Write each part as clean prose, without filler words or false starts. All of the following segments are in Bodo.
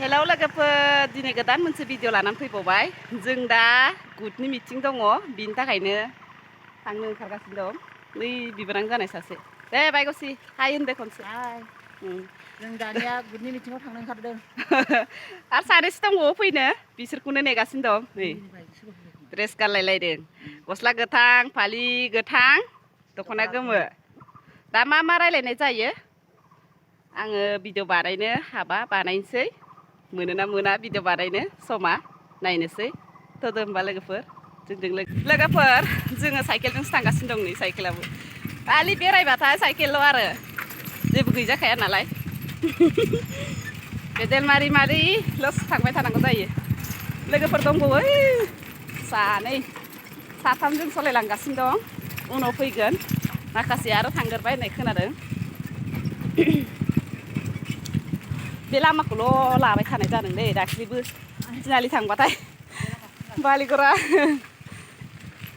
हेलौ लोगोफोर दिनै गोदान मोनसे भिडिअ लानानै फैबावबाय जों दा गुटनि मिटिं दङ बिनि थाखायनो थांनो ओंखारगासिनो दं नै बिबोनां जानाय सासे दे बायगसि हाय होनदो खनसे जों दानिया गुटनि मिटिङाव थांनो ओंखारदों आरो सानैसो दंबावो फैनो बिसोरखौनो नेगासिनो दं नै ड्रेस गानलायलायदों गस्ला गोथां फालि गोथां दख'ना गोमो दा मा रायलायनाय जायो आङो भिडिअ बानायनो हाबा बानायनोसै मोनोना मोना भिडिअ बानायनो समा नायनोसै थोदो होमबा लोगोफोर जोंजों लोगोफोर जोङो साइकेलजोंसो थांगासिनो दं नै साइकेलाबो खालि बेरायबाथाय साइकेलल' आरो जेबो गैजाखाया नालाय पेडेल मारि थांबाय थानांगौ जायो लोगोफोर दंबावो सानै साथामजों सालायलांगासिनो दं उनाव फैगोन माखासे आरो थांगोरबाय होननाय खोनादों बे लामाखौल' लाबाय थानाय जादों दै दाख्लैबो तिनालि थांबाथाय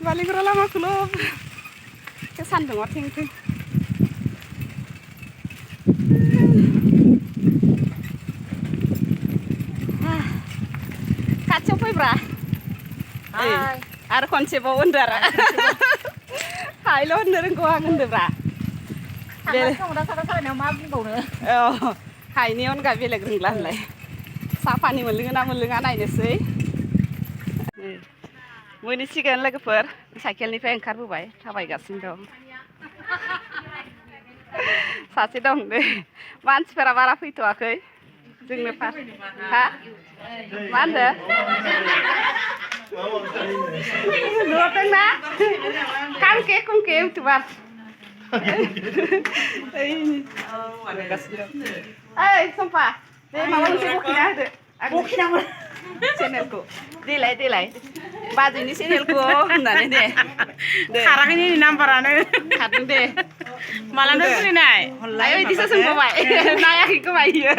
बालिगरा लामाखौल' सान्दुंआव थें थें खाथियाव फैब्रा आरो खनसेबाव होनदो आरो हायल' होननो रोंगौ आं होनदोब्रा मा बुंबावनो हायनि अनगा बेलेग रोंला होनलाय साहा पानि मोनलोङो ना मोनलोङा नायनोसै मोनहैसिगोन लोगोफोर साइकेलनिफ्राय ओंखारबोबाय थाबायगासिनो दं सासे दं दे मानसिफोरा बारा फैथ'वाखै जोंनो हा मा होनदो नुवाखैना कांके कुंके इउटुबार ओइ सम्पा बे माबा मोनसे बखिना होदो बखिनांगौ चेनेलखौ देलाय बाजैनि चेनेलखौ होननानै दे खाराखैनि नाम्बारानो खारदों दे मालानो खुलिनाय आय बिदिसो सोंबावबाय नायाखै खोमा इयो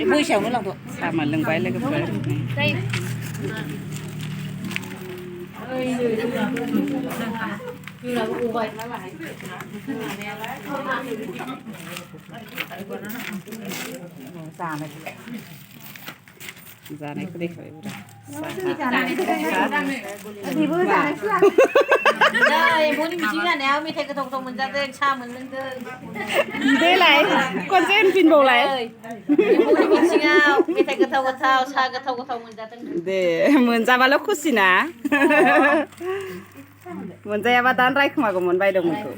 बैसायावनो लांथ' सामा लोंबाय लोगोफोर जानायखौ देखाबाय एम्फौनि मिथिं जानायाव मेथाइ गोथाव मोनजादों साहा मोनलोंदों देलाय खनसे होनफिनबावलाय एम्फौनि मिथिङाव मेथाइ गोथाव साहा गोथाव मोनजादों दे मोनजाबाल' खुसिना मोनजायाबा दानो रायखोमागौमोन बायदोंमोनखौ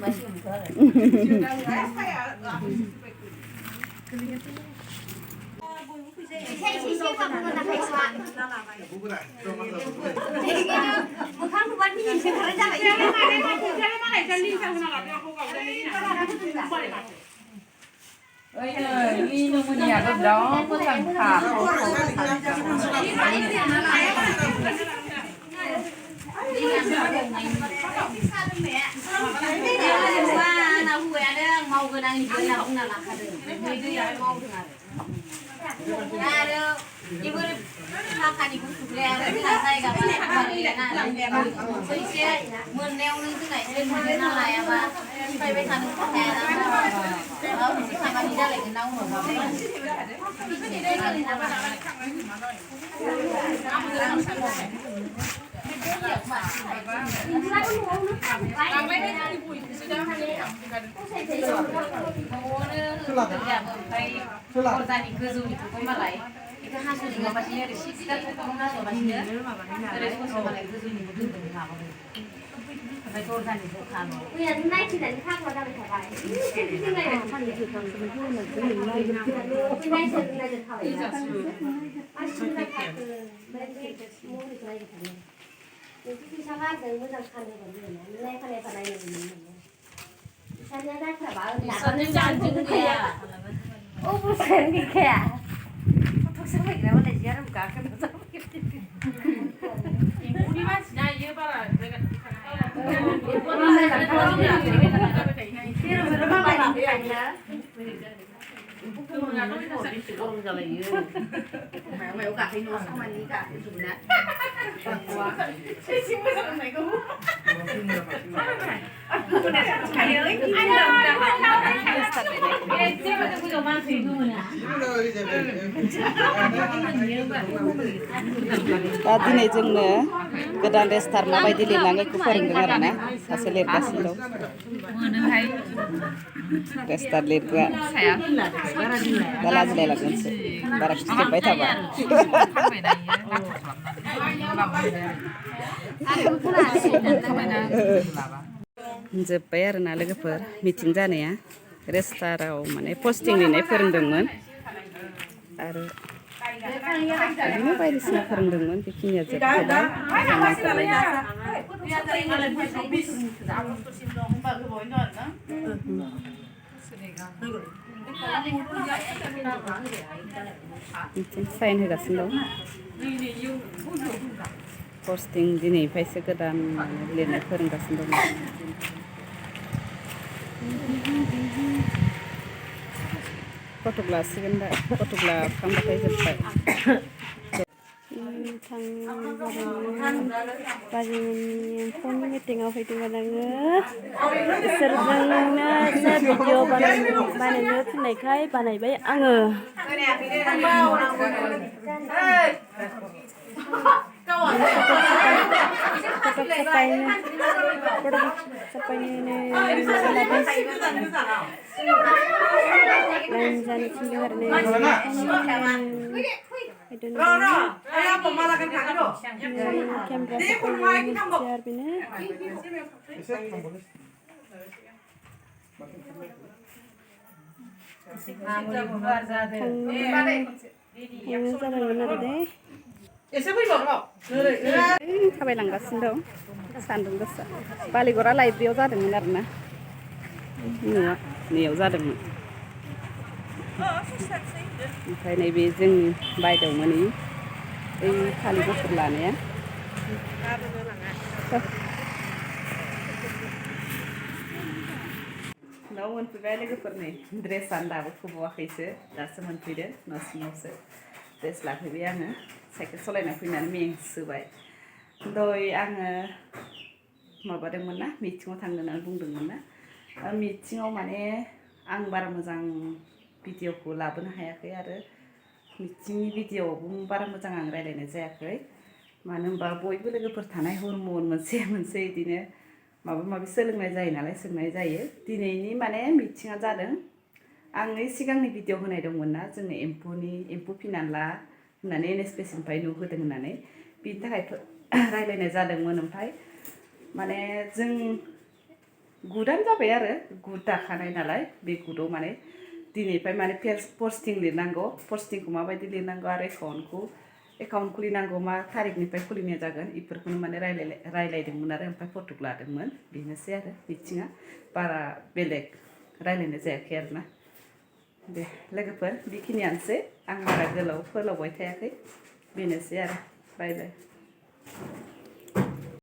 दा दिनै जोंनो गोदान रेजिस्टार माबायदि लिरनांगौ बेखौ फोरोंदों आरो ना सासे लिरगासिनो दं रेजिस्टार लिरग्रा दा लाजिलाय लागोनसो बारा खिथेबबाय थाबा जोब्बाय आरोना लोगोफोर मिटिं जानाया रेजिस्टाराव माने पस्टिं लिरनाय फोरोंदोंमोन आरो बिदिनो बायदिसिना फोरोंदोंमोन बेखिनिया जोबथ'बाय मिटिं साइन होगासिनो दं पस्टिं दिनैनिफ्रायसो गोदान लिरनाय फोरोंगासिनो दं फटक लासिगोन दा फटक लाखांबाथाय जोब्बाय बाजिमोननि एम्फौनि मिटिङाव फैदोंमोन आङो बिसोरजोंनो भिडिअ बानायनो थिननायखाय बानायबाय आङो थाबायलांगासिनो दं सान्दुं गोसा बालिगरा लाइब्रेरियाव जादोंमोन आरोना नैयाव जादोंमोन ओमफ्राय नैबे जोंनि बायदेवमोननि बै फालि गुफुर लानाया न'आव मोनफैबाय लोगोफोर नै ड्रेसानो दाबो खोबावाखैसो दासो मोनफैदो न' सिङावसो ड्रेस लाफैबाय आङो साइकेल सालायना फैनानै मेंसोबाय दहाय आङो माबादोंमोन ना मिटिङाव थांनो होननानै बुंदोंमोन ना मिटिङाव माने आं बारा मोजां भिडिअखौ लाबोनो हायाखै आरो मिटिंनि भिडिअआवबो बारा मोजां आं रायलायनाय जायाखै मानो होनबा बयबो लोगोफोर थानाय हरमन मोनसे बिदिनो माबा माबि सोलोंनाय जायो नालाय सोंनाय जायो दिनैनि माने मिटिङा जादों आं सिगांनि भिडिअ होनाय दंमोन ना जोंनो एम्फौ फिनानै ला होननानै NSPC-निफ्राय नुहोदों होननानै बिनि थाखाय रायलायनाय जादोंमोन ओमफ्राय माने जों गुदानो जाबाय आरो गुद दाखानाय नालाय बे गुदाव माने दिनैनिफ्राय माने पस्टिं लिरनांगौ पस्टिंखौ माबायदि लिरनांगौ आरो एकाउन्ट खुलिनांगौ मा थारिखनिफ्राय खुलिनाय जागोन बेफोरखौनो माने रायलायदोंमोन आरो ओमफ्राय फटक लादोंमोन बेनोसै आरो मिटिङा बारा बेलेग रायलायनाय जायाखै आरोना दे लोगोफोर बेखिनियानोसै आं बारा गोलाव फोलावबाय थायाखै बेनोसै आरो बाय बाय